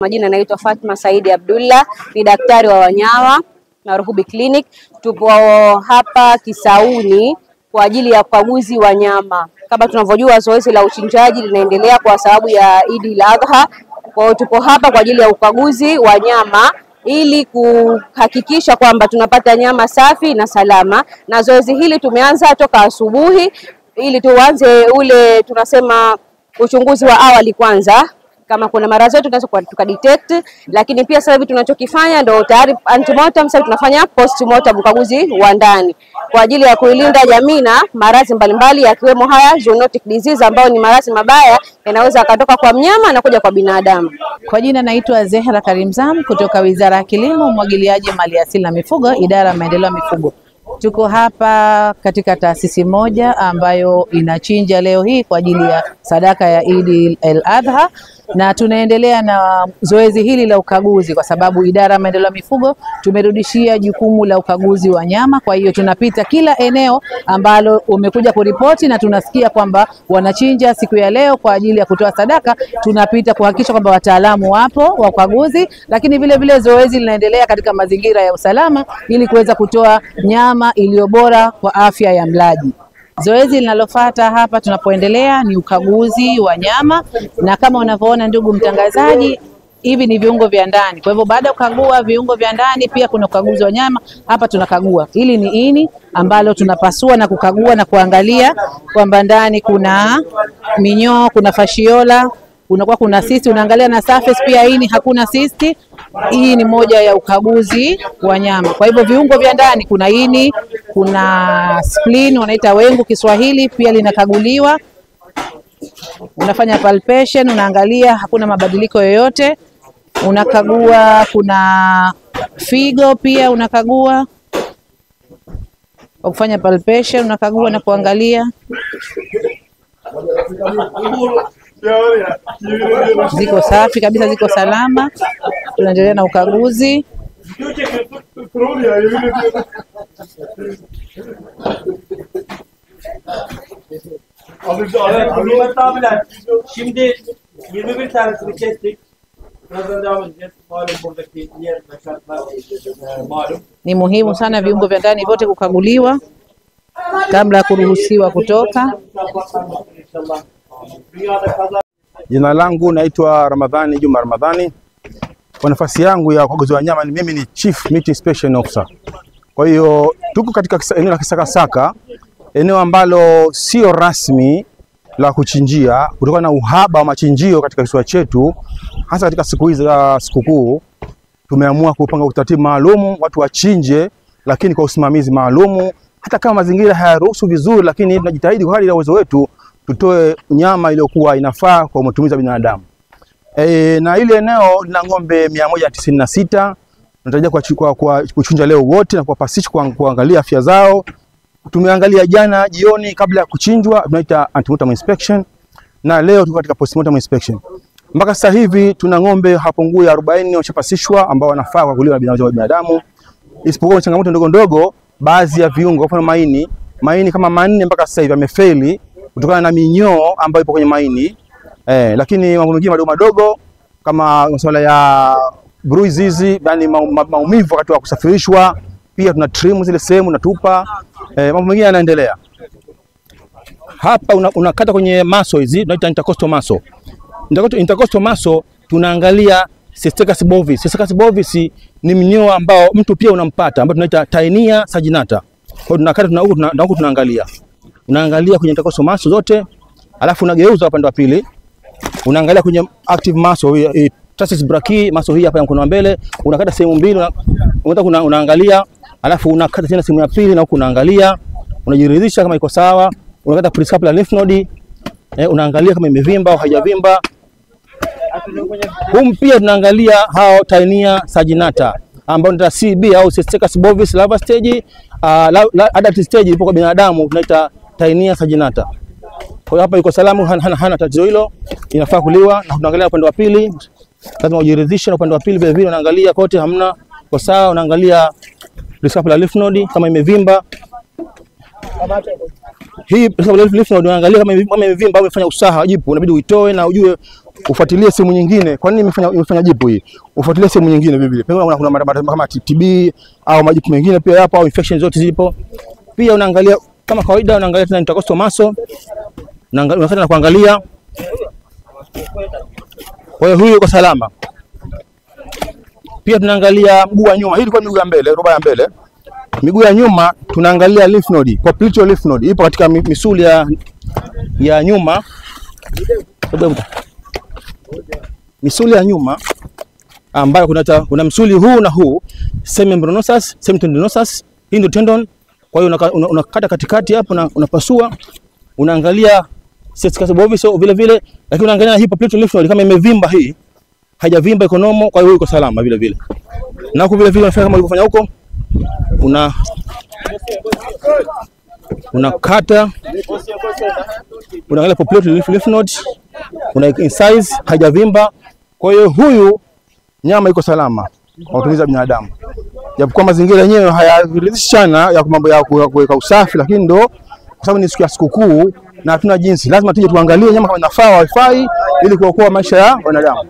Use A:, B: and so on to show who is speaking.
A: Majina naitwa Fatma Saidi Abdullah, ni daktari wa wanyama Maruhubi Clinic. Tupo hapa Kisauni kwa ajili ya ukaguzi wa nyama. Kama tunavyojua zoezi la uchinjaji linaendelea kwa sababu ya Eid al-Adha. Kwa hiyo tupo hapa kwa ajili ya ukaguzi wa nyama ili kuhakikisha kwamba tunapata nyama safi na salama. Na zoezi hili tumeanza toka asubuhi ili tuanze ule tunasema uchunguzi wa awali kwanza. Kama kuna maradhi tunaweza tukadetect, lakini pia sasa hivi tunachokifanya ndio tayari antemortem, sasa tunafanya postmortem, ukaguzi wa ndani kwa ajili ya kuilinda jamii na maradhi mbalimbali yakiwemo haya zoonotic disease ambayo ni maradhi mabaya yanaweza akatoka kwa mnyama na kuja kwa binadamu.
B: Kwa jina naitwa Zehra Karimzam kutoka Wizara ya Kilimo, Umwagiliaji, Maliasili na Mifugo, Idara ya Maendeleo ya Mifugo. Tuko hapa katika taasisi moja ambayo inachinja leo hii kwa ajili ya sadaka ya Eid al-Adha, na tunaendelea na zoezi hili la ukaguzi kwa sababu Idara ya Maendeleo ya Mifugo tumerudishia jukumu la ukaguzi wa nyama. Kwa hiyo tunapita kila eneo ambalo umekuja kuripoti na tunasikia kwamba wanachinja siku ya leo kwa ajili ya kutoa sadaka, tunapita kuhakikisha kwamba wataalamu wapo wa ukaguzi, lakini vile vile zoezi linaendelea katika mazingira ya usalama ili kuweza kutoa nyama iliyo bora kwa afya ya mlaji. Zoezi linalofuata hapa tunapoendelea ni ukaguzi wa nyama, na kama unavyoona ndugu mtangazaji, hivi ni viungo vya ndani. Kwa hivyo baada ya kukagua viungo vya ndani pia kuna ukaguzi wa nyama. Hapa tunakagua, hili ni ini ambalo tunapasua na kukagua na kuangalia kwamba ndani kuna minyoo, kuna fasciola, kunakuwa kuna cyst, unaangalia na surface pia ini hakuna cyst. Hii ni moja ya ukaguzi wa nyama. Kwa hivyo viungo vya ndani kuna ini, kuna spleen wanaita wengu Kiswahili, pia linakaguliwa. Unafanya palpation, unaangalia hakuna mabadiliko yoyote. Unakagua kuna figo pia unakagua. Kwa kufanya palpation unakagua na kuangalia ziko safi kabisa, ziko salama. Tunaendelea na ukaguzi.
C: Evet, abiler, şimdi 21 tanesini kestik. Birazdan devam edeceğiz. Malum buradaki diğer şartlar malum.
B: Ni muhimu sana viungo vya ndani vyote kukaguliwa kabla ya kuruhusiwa kutoka.
D: Jina langu naitwa Ramadhani Juma Ramadhani. Kwa nafasi yangu ya ukaguzi wa nyama, mimi ni Chief Meat Inspection Officer. Kwa hiyo tuko katika eneo la Kisakasaka, eneo ambalo sio rasmi la kuchinjia kutokana na uhaba wa machinjio katika kisiwa chetu, hasa katika siku hizi za sikukuu. Tumeamua kupanga utaratibu maalumu watu wachinje, lakini kwa usimamizi maalumu. Hata kama mazingira hayaruhusu vizuri, lakini tunajitahidi kwa hali ya uwezo wetu tutoe nyama iliyokuwa inafaa kwa matumizi ya binadamu. Na ile eneo lina ng'ombe 196 tunatarajia kwa kuchinja leo wote na kuwapasisha kuangalia afya zao. Tumeangalia jana jioni kabla ya kuchinjwa, tunaita antemortem inspection, na leo tuko katika postmortem inspection. Mpaka sasa hivi tuna ng'ombe hapungui 40 washapasishwa ambao wanafaa kwa kuliwa na binadamu, isipokuwa changamoto ndogo ndogo, baadhi ya viungo, kwa mfano maini kama 4 mpaka sasa hivi yamefeli kutokana na minyoo ambayo ipo kwenye maini. Lakini mambo mengine madogo madogo kama masuala ya bruises, yani maumivu wakati wa kusafirishwa, pia tuna trim zile sehemu na tupa. Mambo mengine yanaendelea. Hapa unakata kwenye muscle hizi tunaita intercostal muscle. Intercostal muscle tunaangalia Cysticus bovis. Cysticus bovis ni mnyoo ambao mtu pia unampata, ambao tunaita Taenia saginata. Kwa hiyo tunakata na huku tunaangalia. Unaangalia kwenye intercostal muscle zote, alafu unageuza upande wa pili. Unaangalia kwenye active muscle, triceps brachii muscle hii hapa ya mkono wa mbele, unakata sehemu mbili, unaangalia, alafu unakata tena sehemu ya pili na huku unaangalia, unajiridhisha kama iko sawa. Unakata prescapular lymph node, unaangalia kama imevimba au haijavimba. Humu pia tunaangalia hao Taenia saginata ambao ni CB au Cysticus bovis larva stage, adult stage ipo kwa binadamu tunaita Taenia saginata. Kwa hiyo hapa yuko salamu, hana tatizo hilo, inafaa kuliwa. Na tunaangalia upande wa pili, lazima ujiridhishe na upande wa pili vile vile unaangalia kote hamna kwa sawa, unaangalia prescapular lymph node kama imevimba. Hii lymph node unaangalia kama imevimba au imefanya usaha jipu, inabidi uitoe na ujue ufuatilie sehemu nyingine. Kwa nini imefanya jipu hii? Ufuatilie sehemu nyingine vile vile. Pengine kuna kama TB au majipu mengine pia yapo, au infection zote zipo. Pia unaangalia kama kawaida, unaangalia tena intercostal muscle. Unaangalia na kuangalia. Kwa hiyo huyu yuko salama. Pia tunaangalia mguu wa nyuma. Hii ilikuwa miguu ya mbele, roba ya mbele. Miguu ya nyuma tunaangalia lymph node, popliteal lymph node ipo katika misuli ya nyuma. Misuli ya nyuma ambayo kuna msuli huu na huu, semimembranosus, semitendinosus, hii ndio tendon. Kwa hiyo unakata katikati hapo na unapasua, unaangalia cysticus bovis vile vile, lakini unaangalia hii popliteal lymph node kama imevimba, hii haijavimba, iko normal, kwa hiyo iko salama vile vile. Na huko vile vile unafanya kama ulivyofanya huko, unakata, unaangalia popliteal lymph node, una incise, haijavimba. Kwa hiyo huyu nyama iko salama kwa matumizi ya binadamu. Japokuwa mazingira yenyewe hayaridhishi sana ya mambo ya kuweka usafi, lakini ndo kwa sababu ni siku ya sikukuu na hatuna jinsi, lazima tuje tuangalie nyama kama inafaa au haifai ili kuokoa maisha ya wanadamu.